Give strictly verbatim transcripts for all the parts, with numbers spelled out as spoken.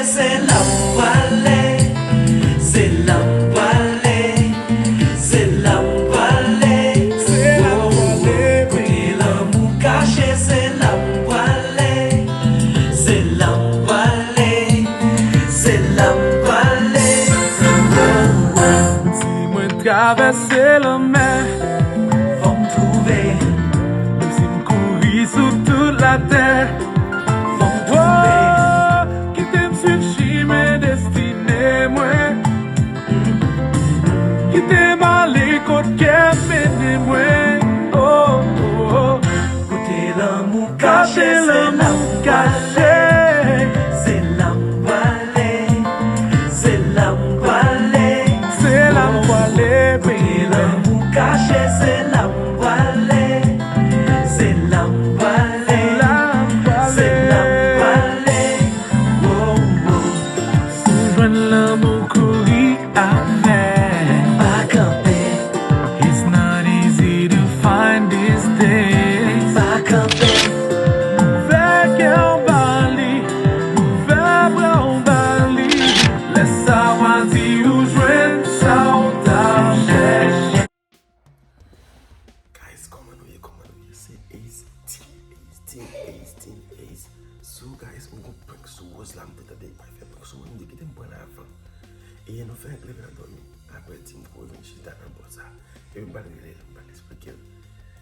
Se la m prale, se la m prale, se la m prale. Se la m prale, kote lanmou kache, se la m prale, se la m prale, se la m prale. Si mwen travèse lanmè, fò m twouve. Menm si m kouri sou tout latè, fò m twouve. Oh, kite m swiv chimen destine mwen. Kite m ale kot kè m mennen mwen. Oh, oh, oh. Kote lanmou kache, se la m prale. Se la m prale, se la m prale. Se la m prale, kote lanmou kache, se la m prale. Se la m prale, se la m prale. Oh, oh. Si w jwenn lanmou, kouri avè. Pa kanpe. It's not easy to find these days. Pa kanpe. Ouvè kè w ba li, ouvè bra w ba li. Lè sa w a di ou jwenn sa w t ap chèche. Guys, kòman nou ye? Kòman nou ye? Se Ace Team, Ace Team, Ace Team, Ace. So, guys, m gon prank sou Rose la, m te tande li pral fè prank sou mwen, m di kite m pran l avan. E nou fè l leve nan dòmi. Apre, di m pou vin chita nan bò sa. Epi m pral rele l, m pral esplike l.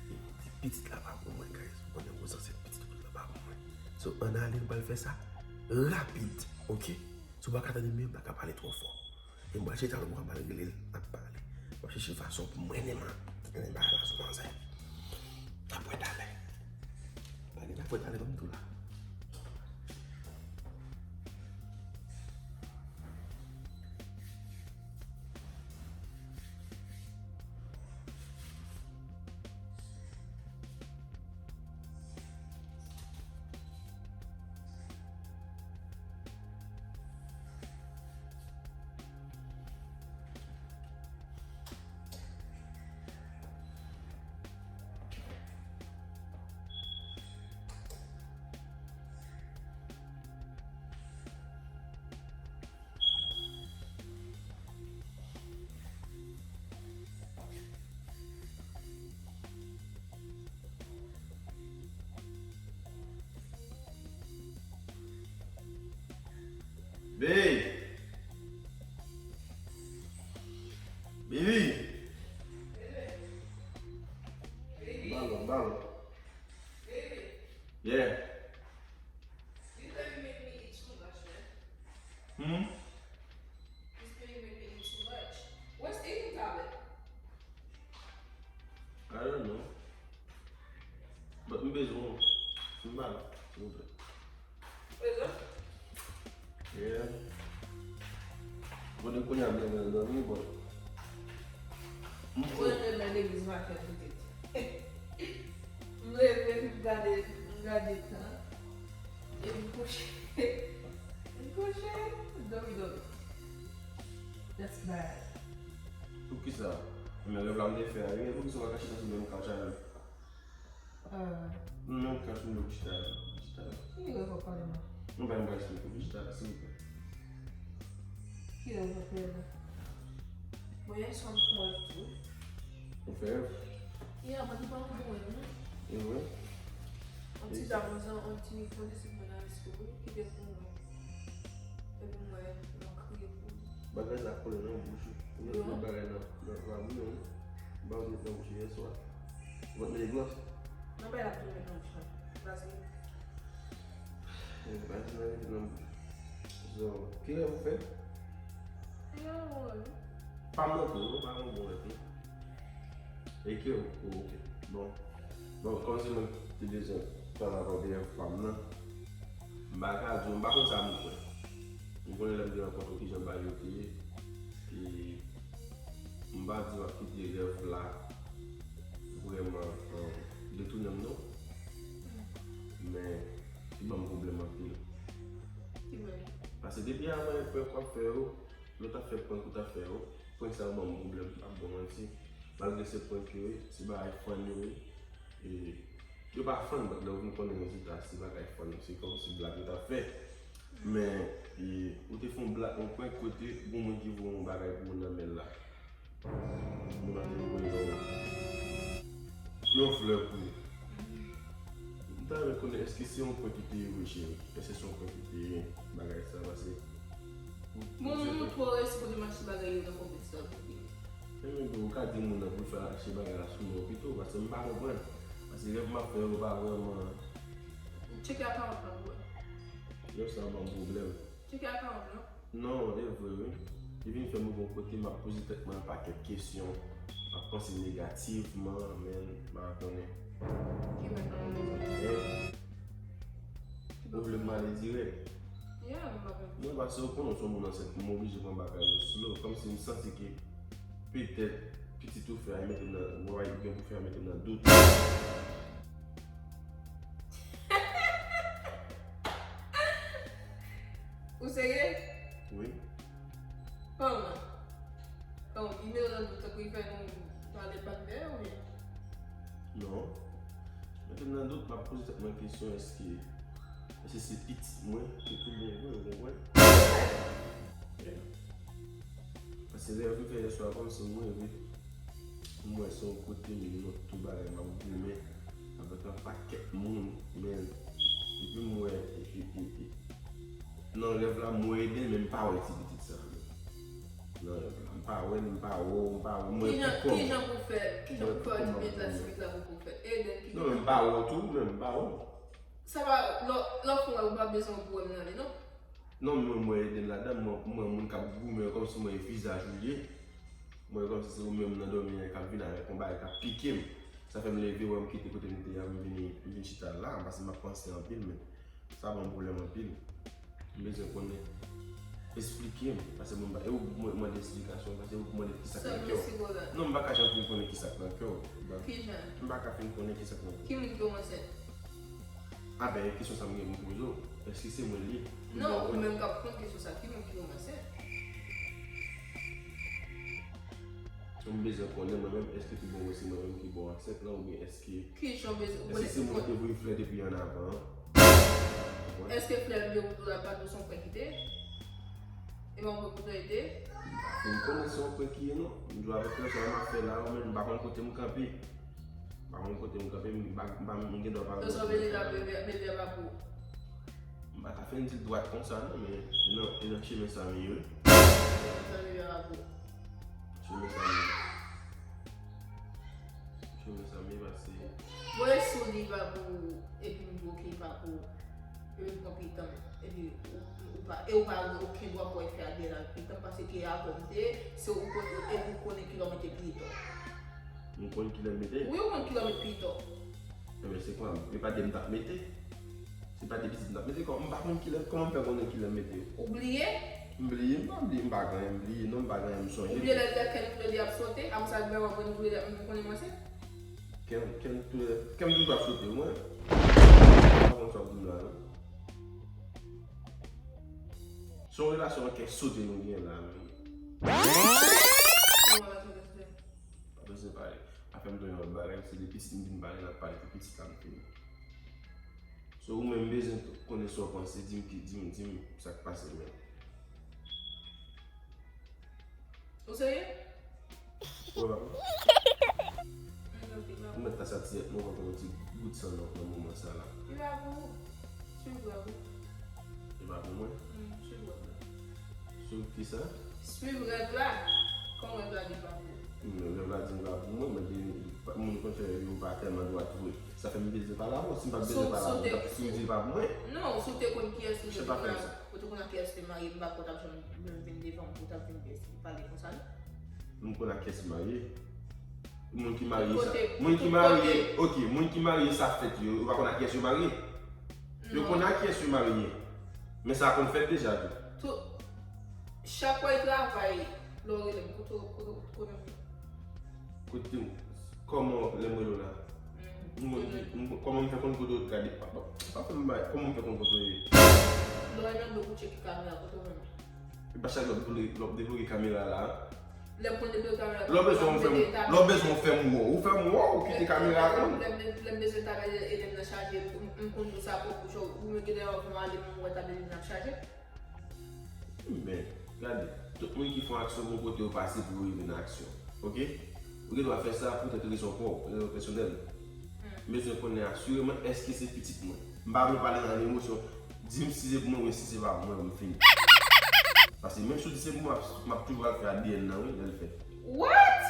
Epi pitit la pa pou mwen, guys. Ou konnen Rose se pitit, pitit la pa pou mwen. So, ann ale, m pral fè sa rapid, oke? Si w pa ka tande m byen, m pa ka pale twò fò. E m pral chita lwen, m pral rele l, n ap pale. M ap chèche fason pou m mennen m, mennen bagay la sou manzè. N ap wè talè. Pa gen n ap wè talè, ban m tou la. Babe! Baby! Balon, balon. Yeah. Hmm? I don't know. But m bezwen w. M pa la, silvouplè. Prezan? Yeah. Bon, de kounye a m leve l dòmi, but m fou. Mwen menm nan legliz maten pitit. M leve, m gade, m gade tan. E m kouche. M kouche, dòmi, dòmi. That's bad. Poukisa? Men rèv la m te fè a, wi, poukisa w pa ka chita sou menm kouch avè m? Ah. Non, kouch nou chita, chita. Ki rèv w ap pale la? Non, pa m pa esplike w, chita la, silvouplè. Ki rèv w ap pale la? Bon, yè swa m fè rèv tou. Ou fè rèv? Yeah, mwen te pa yon bon rèv, non. E vre? Yon ti damozan, yon ti kondisip mwen nan riske, wi, ki te pou mwen. Epi mwen, mwen kriye pou li. Bagay sa kole nan bouch ou. Ou met tout bagay nan, nan, nan bouyon, wi. M pa wè ou met nan bouch ou yè swa. Ou pa t mete glòs? Nan bagay la tou met nan bouch la. Vaseline. Eh, vaseline la mete nan bouch. So, ki rèv ou fè? Ki rèv ou fè? Pa m nan tou, non, pa yon bon rèv, non. E ke ou, ou, ok. Bon. Bon, kòmsi mwen te bezwen pale avè w de rèv pa m nan, m pa ka di w, m pa konn sa m kwè. M konnen lè m te rankontre w kijan bagay yo te ye. E m pa di w ap kite rèv la vrèman, um, detounen m, non. Men, li ban m pwoblèm anpil. Ki bagay? Paske depi avan, prank w ap fè yo, lè w t ap fè prank ou t ap fè yo, prank sa yo ban m pwoblèm, m p ap ba w manti. Malgre se prank yo ye, se bagay fun yo ye. E yo pa fun, but lè w vin konnen rezilta, se bagay fun, se kòmsi blag yo t ap fè. Men, e, ou te fè yon blag, yon prank kote gon moun ki voye yon bagay pou moun nan men l la. Moun nan te voye yon, yon flè pou li. M ta renmen konnen èske se yon prank ki te ye vre, cheri? Èske se yon prank ki te ye bagay sa? Pase Bon, moun twò rèspon de mache bagay yo nan kòmantè sa yo pou li. Ebyen, bro, ou ka di moun nan pou l fè achte bagay la sou non pito, paske m pa konprann. Paske rèv m ap fè yo pa vrèman. Tcheke akawont lan pou wè. Yo, sa ban m pwoblèm. Tcheke akawont lan. Non, e vre, wi. Li vin fè m rive yon kote, m ap poze tèt mwen yon pakèt kesyon. M ap panse negativman, men m pa konnen. Ki bagay? Ou vle m ale dirèk? Yeah, m pa konnen. Mwen, paske ou konnen, ou se yon moun ansent, m oblije pran bagay yo slow. Kòmsi m santi ke petèt pitit ou fè a mete m nan, ou gen pou fè a mete m nan dout. Ou serye? Wi. Kòman? Kòman? Li mete w nan dout tankou li fè nou pale bak dèyè oubyen? Non. Mete m nan dout, m ap poze tèt mwen kesyon, èske, èske se pitit mwen ki tou byen vre, ou konprann? Yeah. Paske rèv m fè yè swa, kòmsi mwen reve. M wè se yon kote, men yon tout bagay, m ap goumen avèk yon pakèt moun, men epi m wè, e, e, e, e, nan rèv la, m wè Eden, men m pa wè ti pitit sa. Nan rèv la, m pa wè l, m pa wè w, m pa wè, m wè pou kò m. Kijan pou fè, kijan pou fè wè ti pitit la, ti pitit la pou pou fè? Eden, ki... Non, men m pa wè w tou, men m pa wè w. Sa va, lò, lò fè w, ou pa bezwen pou wè m nan li, non? Non, men mwen Eden ladan, mwen, mwen moun k ap goumen kòmsi mwen e vizaj ou ye. Mwen kòmsi se ou menm nan dòmi an k ap vin avèk yon bagay k ap pike m. Sa fè m leve, wè m kite kote m te ye a, m vini, m vin chita la, paske m ap panse anpil, men sa ban m pwoblèm anpil. M bezwen konnen. Esplike m, paske mwen, e ou mwen mande esplikasyon, paske ou mande kisa k nan kè w. Non, m pa ka janm fin konnen kisa k nan kè w. Kijan? M pa ka fin konnen kisa k nan kè w. Ki moun ki ranse? A ben, kesyon sa m gen pou m poze w. Èske se mwen li? Non, ou menm k ap konn kesyon sa, ki moun ki ranse? M bezwen konnen mwen menm, èske tou bon mwen se mwen menm ki bon ansent lan, oubyen èske... Kijan w bezwen konnen? Èske se mwen ki te voye flè depi ann avan an? Èske flè m te voye la pa tou se yon prank ki te ye? E pa yon prank pou tande? M pa fin konnen se yon prank ki ye non. M di w avèk rezon m ap fè la, ou menm m pa konn kote m kanpe. M pa konn kote m kanpe, m pa, m pa, m gen dwa pa... Rezon bebe la, bebe, bebe a pa pou ou. M pa ka fin di l dwat konsa non, men e nan, e nan chemen sa m ye wi. Chemen sa bebe a pa pou ou. Chemen sa m ye. Chemen sa m ye pase. Bon, e si w di l pa pou ou, epi m di w ke l pa pou ou, epi m pran pitan, epi ou, ou pa, e ou pa gen okenn dwa pou w fè a dèyè l ak pitan, paske ke akò m te, se ou konnen, epi ou konnen kilè w mete pito. M konn kilè m mete? Wi, ou konn kilè w met pito. Ebyen, se kwa, e pa de m t ap mete? Se pa de pitit m t ap mete, kòman m pa konn kilè, kòman m fè konnen kilè m mete yo? Ou bliye? M bliye, m pa bliye, m pa gen anyen m bliye, non, m pa gen anyen m sonje. Ou bliye lè, lè kè nou tou lè de ap sote, apre sa, lè w ap wè nou tou lè de ap konnen m ansent? Kè, kè nou tou lè, kè m toujou ap sote, mwen. M pa konn sa w ap di m la, non. Se yon relasyon kè sote nou gen la, menm. Yon relasyon kè sote. Pa bezwen pale. Pa fè m tounen lòt bagay, se de pitit m vin pale, n ap pale pou pitit la m fini. So, ou menm bezwen konnen sa w panse, di m ki, di m, di m sa k pase menm. Ou serye? Wè, papa. Ou mèt ta satisfè, mwen kontan yon ti gout san nan, nan moman sa la. Li pa pou ou. Swiv rèv ou. Li pa pou mwen? Hmm, swiv rèv la. Swiv kisa? Swiv rèv la. Kòman rèv la di pa pou ou? Hmm, rèv la di pa pou mwen, men gen moun kontrè yo pa tèlman dwat vre. Sa fè m bezwen pale avè w. Si m pa t bezwen pale avè w, m t ap fin di l pa pou mwen. Non, si w te konn kiyès ou te konn a, ou te konn a kiyès ou te marye, m pa kwè w t ap janm menm vin devan m pou w t ap vin pale konsa non. M konn a kiyès m marye. Moun ki marye sa. Moun ki marye, ok, moun ki marye sa fèt yo, yo pa konn a kiyès yo marye. Yo konn a kiyès yo marye. Men sa konn fèt deja tou. Tout, chak fwa y travay, lè w rele m, kote w, kote w, kote w? Kote w? Kòman lè m rele w la? M konn ki, m, kòman m fè konn kote w gade? Pa, pa, pa fè m bay, kòman m fè konn kote w ye? Lè w nan do pou tcheke kamera, kote w menm? E pa chak lè w vle, lè w debloke kamera la, Lè m konn depi yo ta lè w bezwen fè m, lè w bezwen fè m wè w, ou fè m wè w, ou kite kamera a konn. Lè m bezwen tablet Eden nan chaje, m konn pou sa pou kouche, ou mwen gen lè w ale m wè tablet Eden nan ap chaje. Men, gade, tout moun ki fè yon aksyon gon kote yo pase pou yo rive nan aksyon. Oke? Ou gen dwa fè sa poutèt rezon pa w, rezon pèsonèl. M bezwen konnen asireman èske se pitit mwen. M pa vle pale nan emosyon. Di m si se pou mwen, wi, si se pa pou mwen, m fini. Paske menm si w di se pou mwen, m ap, m ap toujou al fè A D N nan, wi, lè l fèt. What?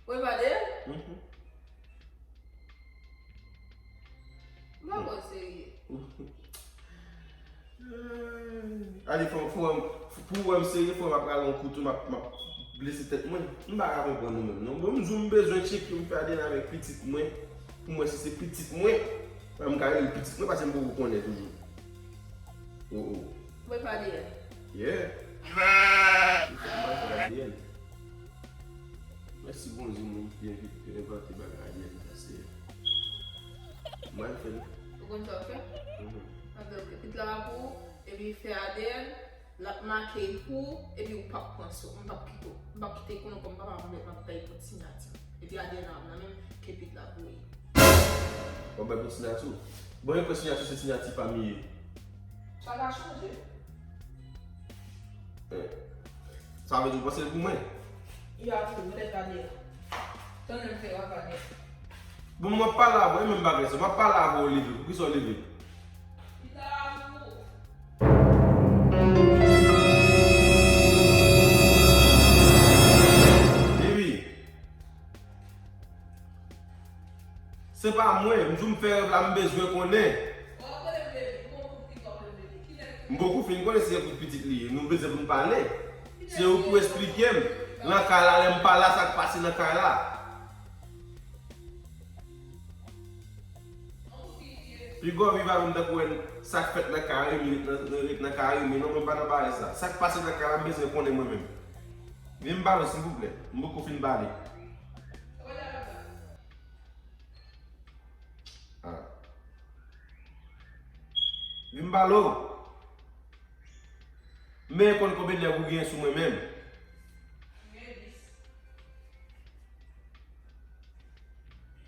Wi, pa de? Mhm. M pa kwè w serye. Ale, fò, fò, pou w wè m serye, fò m ap rale yon kouto, m ap, m ap blese tèt mwen. M pa ka konprann ou menm, non. Bon, m di w m bezwen tcheke, m fè A D N avèk pitit mwen, pou m wè si se pitit mwen. Mwen, m ka rele l pitit mwen, paske m poko konnen toujou. Oh, oh. Mwen fè A D N. Yeah. Mwen fè A D N. Mèsi Bondye, moun ki envante bagay A D N sa, se mwen fè l. Ou konn sa w fè? Mhm. Anben, ok. Pitit la pou ou, epi fè A D N, l ap make l pou ou, epi ou p ap pran sou, m p ap kite w. M p ap kite konnen kòm papa m, m ap bay kont siyati. Epi A D N a nan men m, ke pitit la pou ou ye. W ap bay kont siyati w? Bon, e kont siyati w, se siyati pa m li ye. Sa ka chanje. Eh. Sa vle di ou panse l pou mwen? Ya, pou ou, mwen te ka di a. Tann m fè w a pa di a. Bon, m ap pale avè w, e menm bagay sa. M ap pale avè w, leve. Poukisa w leve? Li ta la pou ou. Baby. Se pa mwen, m di w m fè rèv la, m bezwen konnen. M poko fin konnen si se pou pitit li ye, nou bezwen pou n pale. Se ou pou esplike m. Nan kay la, lè m pa la, sa k pase nan kay la. Piga w viv avè m tankou wè sa k fèt nan kay la, ret nan, ret nan kay la, non, mwen pa nan bagay sa. Sa k pase nan kay la, m bezwen konnen mwen menm. Vin m pale w, silvouplè. M poko fin pale. Ah. Vin m pale w. Men konn konbyen nèg ou gen sou mwen menm.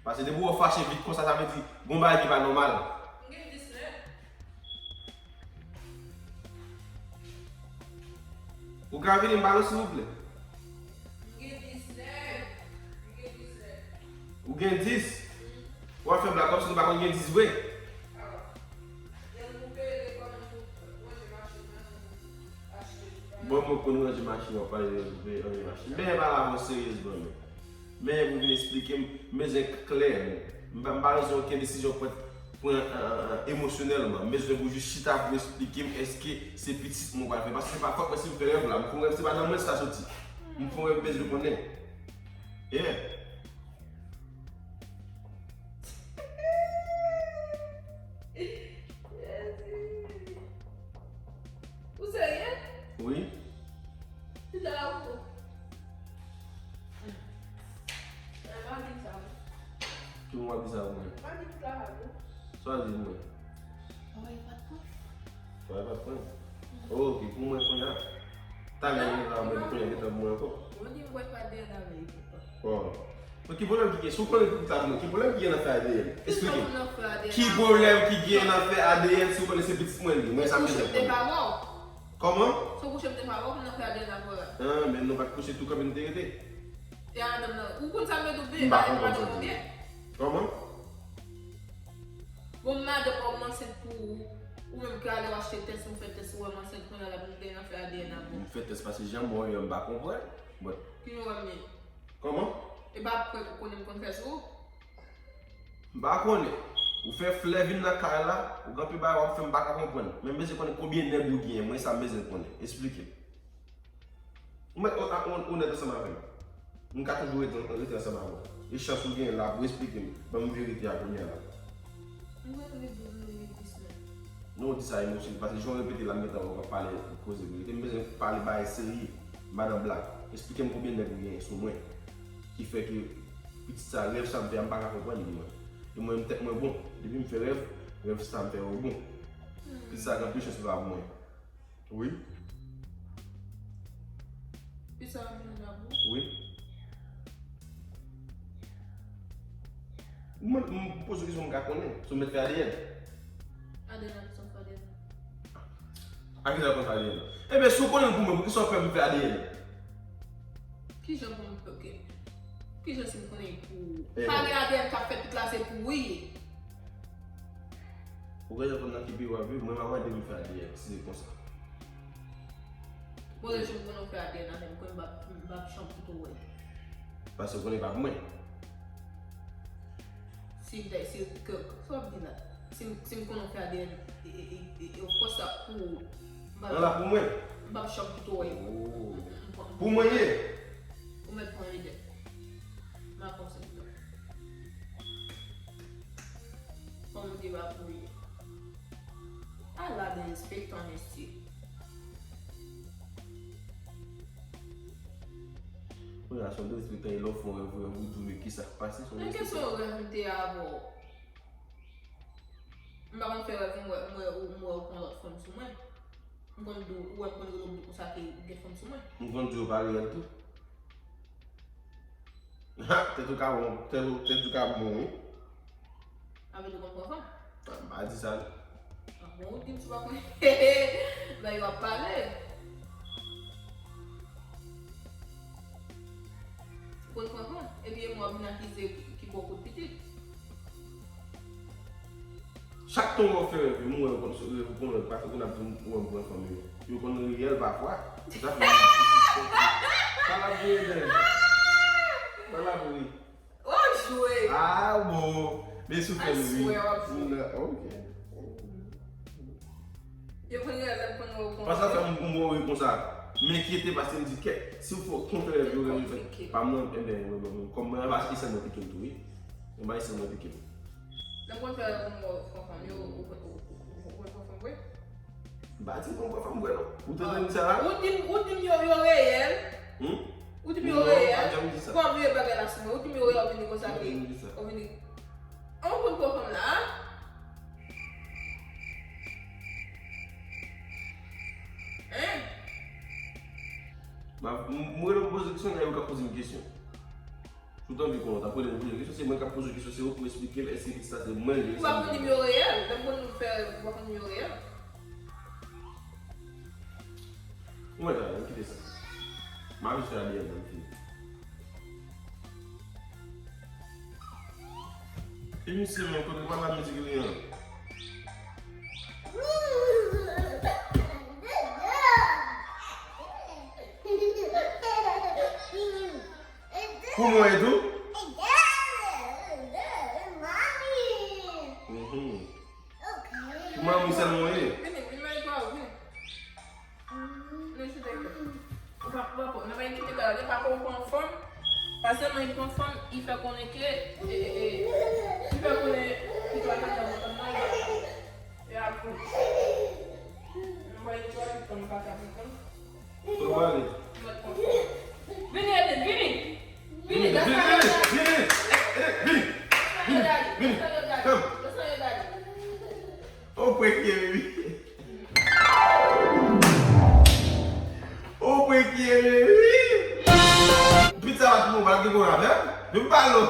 Paske depi w fache vit konsa, sa vle di gon bagay ki pa nòmal. Ou ka vini m pale w, silvouplè? M gen dis nèg. M gen dis nèg. Ou gen dis? W ap fè blag kòmsi nou pa konn gen dis vre. Bon, mwen konn ranje machin, w ap pale de ranje machin. Men pa la bon seryezman, men. Men pou vin esplike m, m bezwen klè, men. M pa, m pa bezwen okenn desizyon pran, pran, euh, euh, emosyonèlman. M bezwen pou jis chita pou esplike m èske se pitit mwen w pral fè. Paske se pa fòt mwen si m fè rèv la. M fè yon rèv, se pa nan mwen sa soti. M fè yon rèv, m bezwen konnen. Yeah. Ou serye? Wi. Ki sa la pou? Eh, pa di sa. Ki moun ap di sa pou mwen? Pa di ki sa la pou. Sa w di pou mwen? Travay pa t pran. Travay pa t pran? Oh, ok, pou mwen kounye a. Talè, mwen la, mwen kounye a, gentan pou mwen ankò. Mwen di mwen pa deyè nan men li. Bon. Men ki pwoblèm ki gen? Si w konnen tout sa pou mwen, ki pwoblèm ki gen nan fè A D N? Esplike m. Ki pwoblèm ki gen nan fè A D N si w konnen se pitit mwen li? Mwen sa m bezwen konnen. Kòman? Si w kouche m te pa wè w, pou n nan fè A D N avè w la. Ah, men nou pa t kouche tou kanpe nou te rete. E a madanm nan, ou konn sa m mete w byen, pa gen madanm ou byen. Kòman? Bon, madanm ou m ansent pou ou, ou menm ki ale w achte tès, ou fè tès, ou wè m ansent, kounye a la pou m te nan fè A D N avè w. M fè tès paske jan m wè w yo, m pa konprann. But. Ki jan w wè m ye? Kòman? E pa prèt ou konnen m konn fè sou ou? M pa konnen. Ou fè flè vin nan kay la, ou gen anpil bagay w ap fè m pa ka konprann. Men m bezwen konnen konbyen nèg ou genyen, mwen sa m bezwen konnen. Esplike m. Ou mèt on-, on-, onèt ansanm avè m. M ka toujou rete, rete ansanm avè w. E chans ou genyen la pou esplike m, ban m verite a kounye a la. Mwen rete di w m gen dis nèg. Non, w di sa emosyon, paske jan w repete la, m gentan wè w ap pale koze verite. M bezwen pale bagay serye. M pa nan blag. Esplike m konbyen nèg ou genyen sou mwen. Ki fè ke pitit sa, rèv sa m fè a, m pa ka konprann li, mwen. E mwen, tèt mwen bon. Depi m fè rèv, Rèv sa m fè yo bon. Pitit sa gen plis chans li pa pou mwen. Wi. Pitit sa ap vin la pou ou? Wi. Mwen, m poze kesyon m ka konnen. Si w mèt fè A D N. A D N a ki sa w fè A D N. A ki sa w konn fè A D N? Ebyen, si w konnen l pou mwen, poukisa w pè m fè A D N? Kijan pou m, ok. Kijan si m konnen l pou ou? Pa gen A D N k ap fèt tout la, se pou ou li ye. Ou genlè konn nan ki peyi w ap viv, mwen pa mande pou fè A D N, si se konsa. Bon, lè jwenn konnen w fè A D N avè m, konnen m p ap, m p ap janm kite w wè l. Paske w konnen pa pou mwen. Si m te, si, ke, ke, sa w ap di la? Si m, si m konnen w fè A D N, e, e, e, e, e, of course, sa pou ou. M p ap, Nan la pou mwen. M p ap janm kite w wè l. Oh. M, m, m, Pou mwen ye. Ou mèt pran ide. M ap pran sa. Kòm ou te pa pou li. Ala derespektan, mesye. Kounye a se yon derespektan e lè w fè yon rèv, rèv ou di w men kisa k pase, se yon Men derespektan. Kesyon rèv m te avè w. M pa konn fè rèv m wè, m wè ou, m wè ou pran lòt fanm sou mwen. M konn di w, ou wè m konn rele w m di w konsa ke ou gen fanm sou mwen. M konn di w pa reyèl tou. Ha, tèt ou ka bon, tèt ou, tèt ou ka bon, wi. Avè di w konn pran fanm. Ah, m pa di sa, non. Ah, bon, ou di m si w pa konnen. Bagay yo ap pale. Ou konn pran fanm. Epi e mwen w ap vin akize ki, ki bò kote pitit. Chak tan w ap fè rèv yo, m wè yo konn sou rèv ou konn wè pase konn ap di w wè m pran fanm yo. Yo konn reyèl pafwa. Se sa fè m di. Pa la pou ede. Pa la pou ri. W ap jwe. Ah bon. Men sou fè m ri. I swear, w ap jwe. M nan, ok. Yo konn reyèl, lè m konn wè w konn Paske sa fè m, m wè w ri konsa. M enkyete paske m di kèt. Si w fè w kontre rèv yo, rèv yo fè pa m nan, enben, mwen, mwen, mwen, kòm mwen anba esèl mwen pike m tou, wi. Anba esèl mwen pike m. Nan kontrè, lè m wè w pran fanm yo, ou, ou, ou, ou, ou pran fanm vre? M pa di m pran fanm vre, non. Ou te tande sa la? Ou di m, ou di m yo, yo reyèl. Hmm? Ou di m yo Non, m pa reyèl. janm di sa. Kòm yo bagay la sou mwen, ou di m yo reyèl, ou vin di konsa M pa ke, janm di sa. Ou vin di, an, ou konn pran fanm la, a? Hein? M ap, m, m rele w poze kesyon, nan yo ka poze m kesyon. Si w ta anvi konnen, w t ap rele m poze kesyon, se mwen k ap poze kesyon, se ou pou eksplike l, èske pitit sa se mwen ki Ou pa konn nimewo reyèl, lè m konn nou fè, ou pa konn nimewo reyèl. Ou mèt ale, m kite sa. M ap jis fè A D N nan, m fini. E misye menm, kote pa la mizik li an? Pou mwen tou? Mhm. Pou manmi sèlman w ye? Vini, vini, vini, vini. Nan chita ekò. Ou pa, ou pa, nan pa enkyete kay la, depi ou pran fanm, pa sèlman li pran fanm, li fè konnen ke, e, e, e, li fè konnen li pa ka nan fanm nan, e apre, nan pa enkyete kay la, li pa ka pran fanm. Ou pale. Vini, Eden, vini. Vini, Vini, that's vini, not your vini, daddy. vini, vini, vini, That's not your daddy. vini. That's not your daddy. Come. That's not your daddy. Ou prank ye, baby. Ou prank ye, baby. Pizza la pou mwen, pa gen bon avè. Vin pale.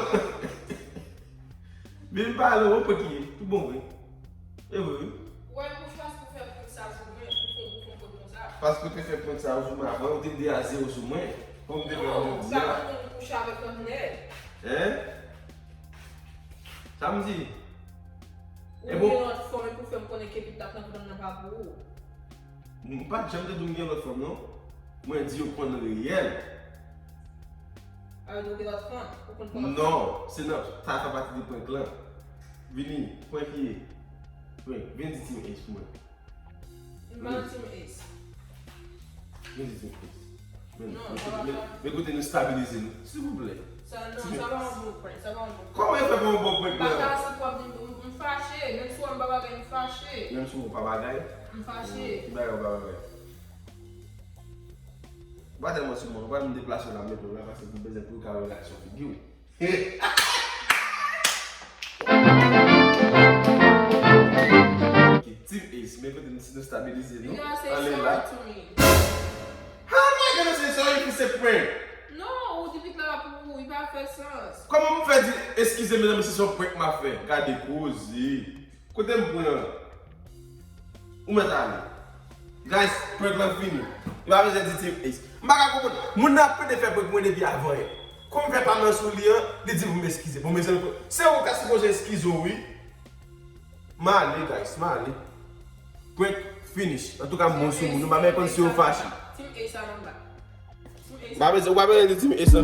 Vin pale, ou prank ye. Tout bon, vre. E vre, wi. Wè, pou chans pou fè prank sa sou mwen, pou fè, pou fè prank konsa. Paske ou te fè prank sa sou mwen avan, ou te de a zewo sou mwen. Kòm ou te fè Non, jodi sa a. Konn moun kouche avèk lòt nèg. Hein? Sa m di? Ou E bon. Gen lòt fanm pou fè m konnen ke pitit ap nan fanm nan pa pou ou. M pa t janm te di w m gen lòt fanm, non. Mwen di yo konn reyèl. A, ou gen lòt fanm, ou konn pran lòt fanm. Non, se nan, sa fè pati de prank lan. Vini, prank ye. Prank, vin di Team Ace pou mwen. M pa nan Team Ace. Vin di Team Ace. Men, Non, men sa kote, va men, fè. Men kote nou stabilize nou. Silvouplè. Sa, non, sa pa yon bon prank, sa pa yon bon prank. Kòman yo fè pa yon bon prank Baka lan? Si w ap di m, m fache, menm si w wè m pa bagay, m fache. Menm si w pa bagay? M fache. Ki bagay ou pa bagay? Ou pa tèlman sou mwen, ou pa vin deplase w la, m mete w la, paske pou bezwen pou yo ka wè reyaksyon figi w. Hey! Men kote nou, nou stabilize nou. You gotta say Anlè la. Sorry to me. How am I gonna say sorry if it's a prank? Non, ou di pitit la pa pou ou, li pa fè sans. Kòman m fè di eskize mezanmi si se yon prank m ap fè? Gade koze. Kote m pran? Ou mèt ale. Guys, prank lan fini. Li pa bezwen di Team Ace. M pa ka konprann. Moun nan ap plede fè prank mwen depi avan yè. Kòm m fè pa nan sou li an, li di pou m eskize. Bon, mezanmi, se ou k ta sipoze eskize w, wi. M ale, guys, m ale. Prank finish. Antouka, m bon sou moun. Nou pa menm konn si yo fache. Team Ace anba. Team Ace. M pa bezwen, ou pa bezwen di Team Ace.